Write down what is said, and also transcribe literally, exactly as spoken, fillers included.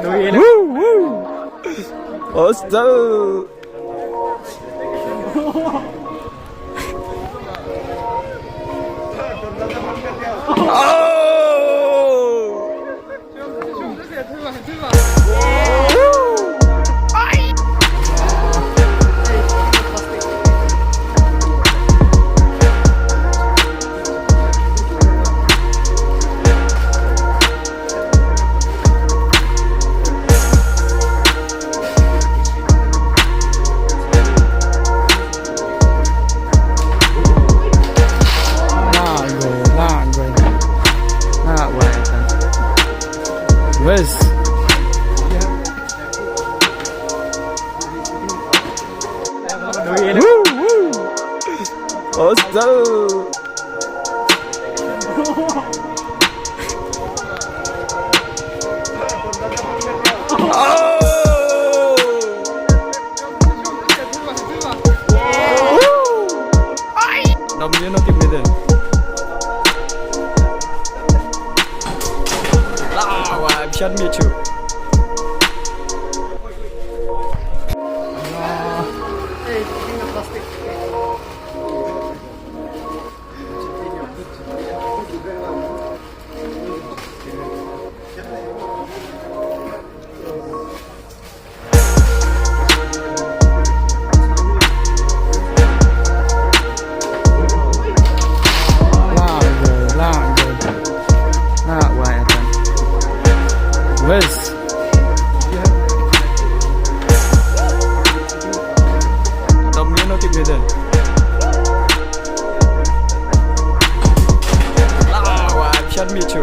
Woo, woo. Hostel. Oh! Wes. Woo, woo. Hostel. Oh! Dom ïa no tip ni den. Ah, wa, bisan mi chu. Wes. Dom ïa no tip ni den. Ah, wa, bisan mi chu.